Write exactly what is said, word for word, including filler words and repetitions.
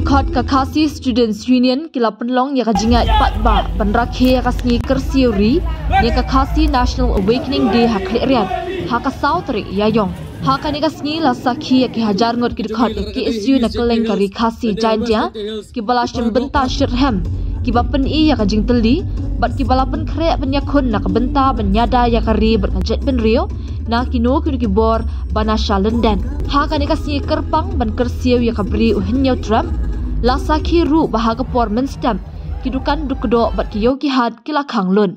Khot ka Khasi Students Union ki la pynlong ïa ka jingïaid paidbah ban rakhe ïa ka sngi kyrsiew ri ne ka Khasi National Awakening Day ha Khliehriat ha ka saw tarik Ïaïong. Ha kane ka sngi la sakhi ïa ki hajar ngut ki dkhot ïa K S U na kylleng ka ri Khasi Jaintia, ki ba la shim bynta shitrhem, ki ba pyni ïa ka jingtylli, bad ki ba la pynkhreh pynïakhun na ka bynta ban ïada ïa ka ri bad ka jaitbynriew na kino kino ki bor ba na sha lyndet. Ha kane ka sngi kyrpang ban kyrsiew ïa ka bri u Hynñiew Trep, la sakhi ruh ba ha ka por mynstep ki dukan duk kdoh bad ki ïew ki hat ki la khang lut.